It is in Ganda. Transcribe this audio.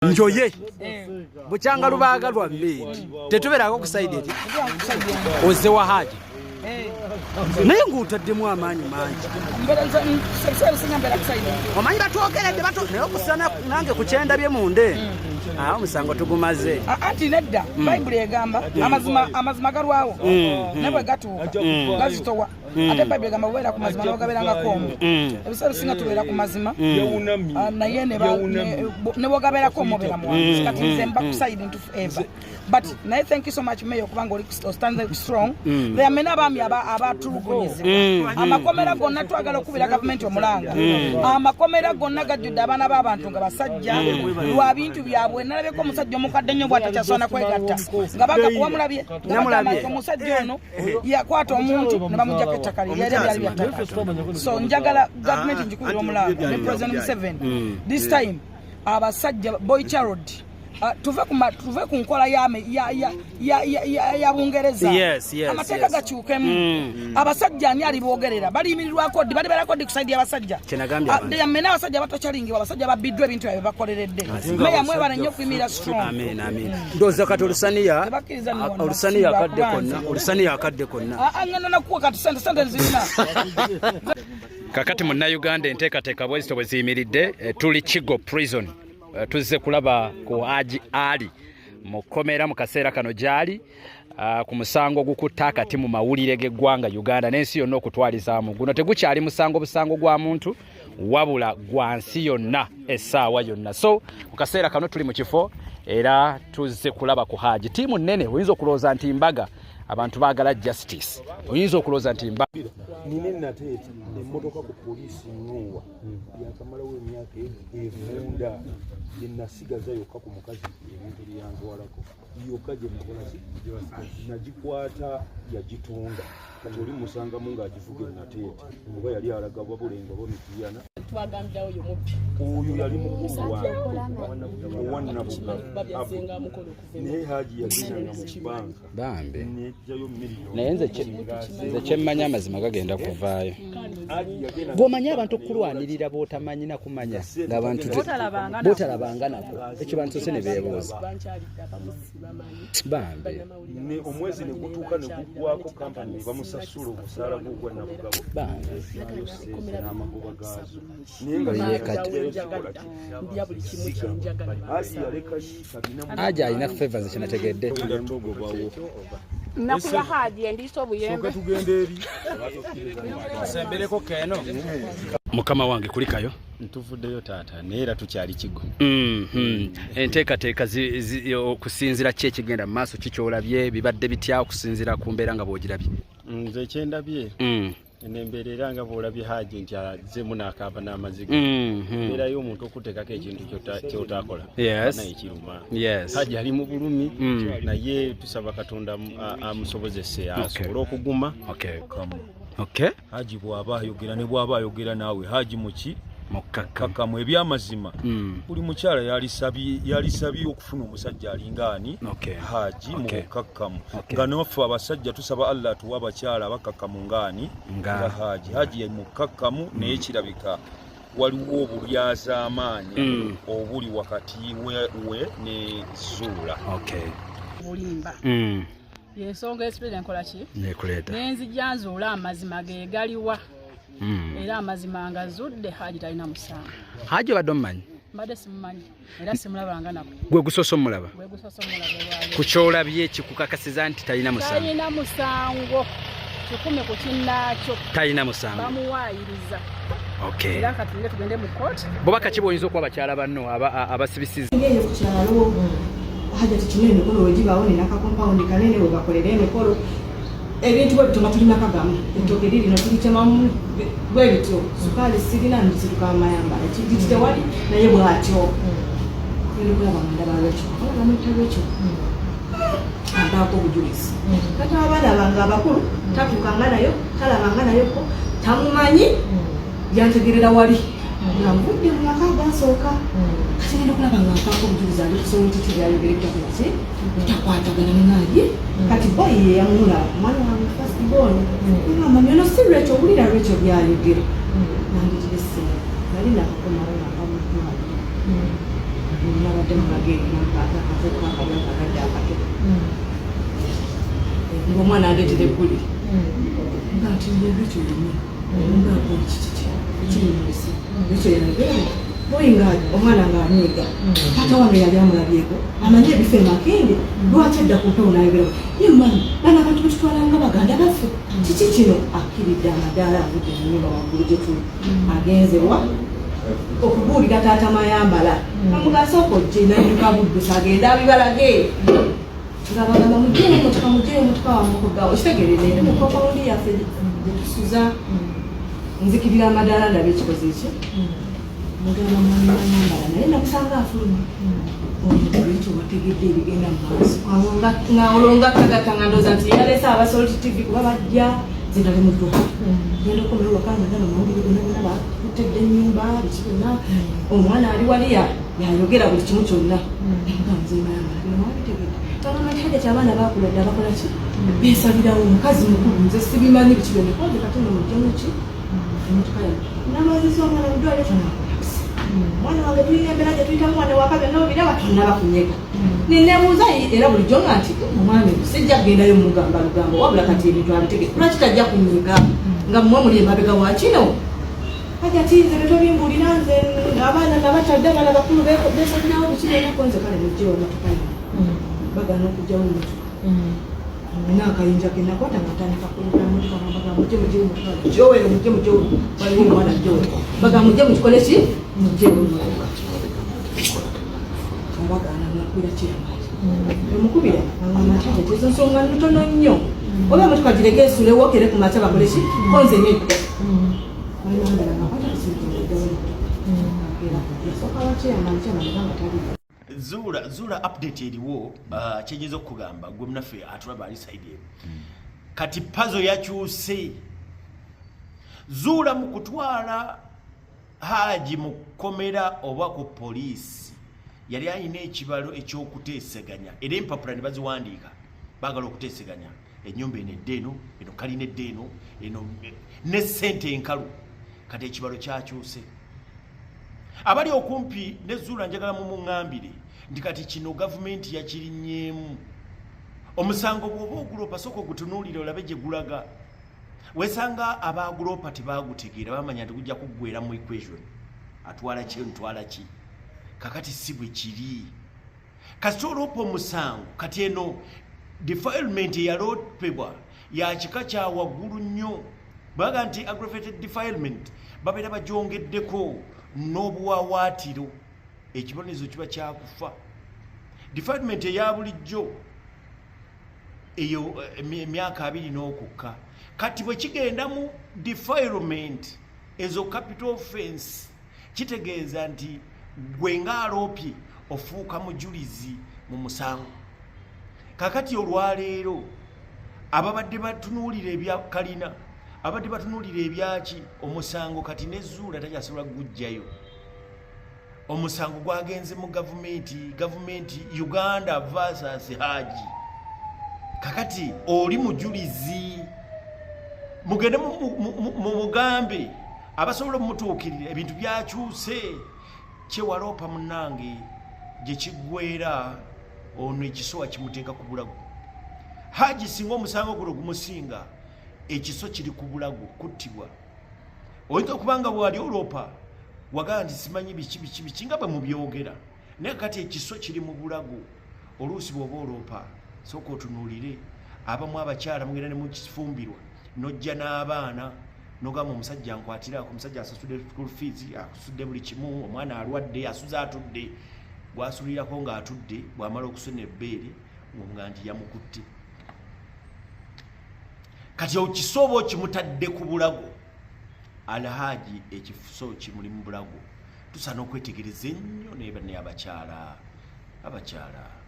Njoye bukyanga lubaaga lwa maid tetubeerako ku side eti ozze wa Haji naye ng'otaddemu amaanyi mangi. Omanyi batwogeredde naye okusana nange ku kyendabye munda eno, awo omusango tugumaze. Anti nedda, Bayibuli egamba amazima galwawo, naye bwe gatuuka gazitowa. Ate Bayibuli egamba bubeera ku mazima n'ogabeerangako omu. Ebiseera ebisinga tubeera ku mazima, naye ne bwogabeerako omu obeera muwanguzi. Kati nze mba ku side ntufu eva, but naye thank you so much, Mayor, okubanga oli stand strong. There are many abaami abatulugunyizibwa. Amakomera gonna, twagala okubira gavumenti omulanga, amakomera gonna gajjudde abaana b'abantu nga basajja lwa bintu byabwe. Nalabyeko omusajja omukadde nnyo bw'atakyasobola kwegatta nga baga wamulabye nga bagamba nti omusajja ono yakwata omuntu ne bamugjako ettaka lye lyali byali bya ttaka. So njagala gavumenti ngikubira omulanga ne President Museveni, this time abasajja, boy child, tuve ku nkola ya Bungereza. Amateeka gakyukemu. Abasajja ani aliboogerera? Baliyimirirwako ddi? Balibeerako ddi ku side y'abasajja? Kyenagambye abantu. Mena abasajja batakyalingibwa, abasajja babbiddwa ebintu byabwe bakoleredde. Meya, mwebale nnyo okuyimirira strong. Amin, amin. Ndowooza kati olusaniya Tebakkiriza nno wano olusaniya akadde bakubanze. konna, olusaniya akadde konna. Ah, ah, ngenda nakuwa kati sente, sente nzirina. Kakati Munnayuganda, enteekateeka bwezito bwe ziyimiridde. Tuli Kigo Prison. Tuzze kulaba ku Haji Ali mu kkomera mu kaseera kano gyali ku musango ogukutta akati mu mawulire g'eggwanga Uganda n'ensi yonna okutwalizaamu. Guno tegukyali musango busango gwa muntu, wabula gwa nsi yonna essaawa yonna. So mu kaseera kano tuli mu kifo era tuzze kulaba ku Haji. Tiimu nnene, oyinza okulowooza nti mbaga, abantu baagala justice, oyinza okulowooza nti mbaga. Nina enateeta emmotoka ku poliisi nuuwa yakamalawo emyaka evunda gyenasigaza yokka ku mukazi ebintu byeyantwalako yokka gye nakola ki nagikwata yagitunda. Kati oli musangamu ng'agivuga enateete oba yali alaga Babulenga oba Mitiyana. Twagambirawo oyo mubbi. Oyo yali mukulu wange owannabuga, naye Haji yagendanga mu banka Bambi. Nejjayo miliyoni. Naye nze kyemmanya, amazima gagenda kuvaayo. Haji yagenda Bw'omanyi abantu okukulwanirira bw'otamanyi nakumanya ng'abantu b'otalabanga nako, ekyo bantu se ne beebuuza. Bankyalidde abamu sibamanyi. Bambi. Ne omwezi ne gutuuka ne guggwako, kampani ne bamusasula omusaala gwe ogwa Nabugabo. Bambi. Nayo sente n'amagoba gaazo, naye nga Ye kati. zikola ki? Ndya buli kimu kyenjagala. Haji yaleka yiika bina mu Haji alina favors, kyenategedde. Nakuba Haji endiisa obuyembe. Tugenda eri. Sembereko keeno, mukama wange, kulikayo. Ntuvuddeyo taata, naye era tukyali Kigo. Enteekateeka okusinziira ki ekigenda mu maaso, kikyolabye bibadde bitya okusinziira ku mbeera nga bw'ogirabye? Nze ekyendabye nembeera era nga bw'olabye Haji nti azzeemu n'akaaba n'amaziga. Embeera y'omuntu okuteekako ekintu ky'otakola naye kiruma. Haji ali mu bulumi, naye tusaba Katonda amusobozese asobole okuguma. Haji bw'aba ayogera ne bw'aba ayogera naawe, Haji muki? Mukkakkamu. Kakamu ebyamazima. Buli mukyala yalisabye okufuna omusajja alinga ani? Haji mu bukkakkamu. Nga naffe abasajja tusaba Allah atuwe abakyala abakkakkamu ngaani? Nga Haji. Haji ye mukkakkamu, naye kirabika waliwo obulyazaamaanyi obuli wakati we ne Zuula. Bulimba. Yensonga esipire enkola ki? Nekuleeta. Nenzija nzuula amazima ge galiwa. Era amazima nga zudde Haji talina musango. Haji obadde omumanyi? Mbadde simumanyi era simulabanga nako. Gwe gusoose omulaba? Gwe gusoose omulaba olwaleero. Ku kyolabye kikukakasiza nti talina musango? Talina musango 100 ku kinnaakyo. Talina musango. Bamuwaayiriza. Okay. Era kati tugende, tugende mu kooti. Bwoba kaki bwoyinza okuba bakyala banno abasibisiza? Ngeyo ku kyalo, Hajati, kino emikolo wegibaawo nina kakompawundi kanene we bakolera emikolo, ebintu bwe bityo nga tulina kagamu ettooke lirino tulitemamu bwe bityo, sukaali sirina nzituka amayamba ekigiti tewali, naye bw'atyo genda okulaba nga ndaba Rachel, olaba mutta Rachel ampaako obujulizi. Kati abaana bange abakulu tatuukanga nayo, talabanga nayoko, tamumanyi, yantegerera wali nga nvudde mu maka agasooka. Kati ngenda okulaba nga mpaako obujulizi, ali kusobola ntiti byayogera ebitakola ki bitakwatagana munaye. Kati boy ye yamulaba omwana wange first born, ngamba nyono si Rachel, owulira Rachel byayogera. Nanditira essimu, nali nakakomawo nga nva mu ddwaliro. Nabadde Mujja mulaga eri akavubuka akali akakadde akato ng'omwana andeetera eggulire nga nti ye Rachel yennyini nga kiki ekiri mu nsi. Rachel yayogera boyi nga omwana ng'anyiiga, taata wange yali amulabyeko, amanyi ebifo e Makindye, lwaki adda ku mpewo n'ayogera ye mami bano abantu betutwala nga baganda baffe, kiki kino? Akkiridde amadaala, avudde mu nyumba waggulu gye tuli, agenze wa okubuulira taata Mayambala, amugasooka ojje nadduka buddusa agende abibalage nga bagamba mugyeyo emotoka, mugyeyo emotoka wamukugawo okitegeere nende mu kompawundi yaffe gyetusuza. Nzikirira amadaala ndaba ekikoze eki mugamba mwami Mayambala, naye namusanga afuluma ekyo wategedde ebigenda mu maaso nga olwo nga tagatta nga ndowooza nti yaleese aba Salt TV kuba bajja nze nali mu dduka genda okomewo waka nga ndaba amawulire gonna gonna bakutedde ennyumba biki byonna, omwana ali wali yayogera buli kimu kyonna nga nze Mayambala bino mwabitegedde bagamba nti Hajati abaana bakula dda, bakola ki, beesalirawo, omukazi mukulu, nze sibimanyi biki byonna konze kati no mujjemu ki emotoka yange namaziza omwana mu ddwaliro tonakolapse omwana wange, tulina embeera gye tuyitamu wano waka byonna obiraba tonnaba kunyega. Nenebuuza era bulijjo nga nti omwami sijja kugendayo mugamba lugambo, wabula kati ebintu abitegeke, lwaki tajja kunyiga nga mmwe muli emabega wa kino? Hajati nze betobimbuulira, nze abaana nabatadde, abaana bakulu besalirawo biki byonako, nze kale mugjewo emotoka yange. Bagaana okugjawo emotoka. Nina akayinja ke nakwata nga ntandika kuluka emotoka nga bagamba mujje mugyewo emotoka, Joel mujje mugyewo, waliwo omwana Joel, bagamba mujje mukikole ki, mugyewo emotoka. Abagaana nakubira kyamaanyi emukubira agamba nti Hajati ezo nsonga ntono nnyo, oba emotoka gireke esule wokere ku makya bakole ki, konze nedda. Mayambala nga kwata kusinzira yasooka wa chairman, chairman gamba taliwo. Zuula, Zuula, update eriwo, kyenyinza okukugamba gwe munaffe atulaba ali side eno, kati puzzle yakyuse. Zuula mu kutwala Haji mu kkomera oba ku poliisi yali alina ekibalo ekyokuteeseganya, era empapula ne baziwandiika baagala okuteeseganya ennyumba eno edde eno, eno kalina edde eno, eno ne ssente enkalu. Kati ekibalo kyakyuse. Abali okumpi ne Zuula njagala mumuŋŋambire nti kati kino gavumenti yakirinnyeemu omusango. Bw'oba ogulopa sooka ogutunuulire olabe gye gulaga. Wesanga abagulopa tebagutegeera, bamanya nti gujja kuggwera mu equation atwala ki ntwala ki. Kakati si bwe kiri. Kasita oloopa omusango, kati eno defilement eyaloopebwa ya kika kya waggulu nnyo. Baga nti aggravated defilement babeera bagyongeddeko n'obuwawaatiro, ekibonerezo kiba kyakufa. Defilement eya bulijjo eyo emyaka 20 n'okukka. Kati bwe kigenda mu defilement ezo capital offense, kitegeeza nti gwe ng'aloopye ofuuka mujulizi mu musango. Kakati olwaleero ababadde batunuulira ebya kalina, abadde batunuulira ebyaki omusango, kati ne Zuula takyasobola kugujjayo. Omusango gwagenze mu gavumenti, gavumenti Uganda versus Haji. Kakati oli mujulizi, mugende mumugambe abasobola omutuukirira ebintu byakyuse. Kyewaloopa munnange gye kiggwera ono ekisowa kimuteeka ku bulago. Haji singa omusango guno gumusinga, ekiso kiri ku bulago, kuttibwa. Oyinza okuba nga bwali oloopa wagamba nti simanyi biki biki biki nga bwe mubyogera, naye kati ekiso kiri mu bulago. Oluusi bw'oba oloopa sooka otunuulire. Abamu abakyala mugenda ne mukifumbirwa n'ojja n'abaana nogamba omusajja nkwatirako, omusajja asasudde school fees, asasudde buli kimu, omwana alwadde, asuze atudde, gwasulirako ng'atudde, bw'amala okusuna ebbeere ng'omuga nti yamukutte. Kati okiso oba okimutadde ku bulago, Alhaji ekiso kimuli mu bulago. Tusaana okwetegereza ennyo naye abakyala, abakyala.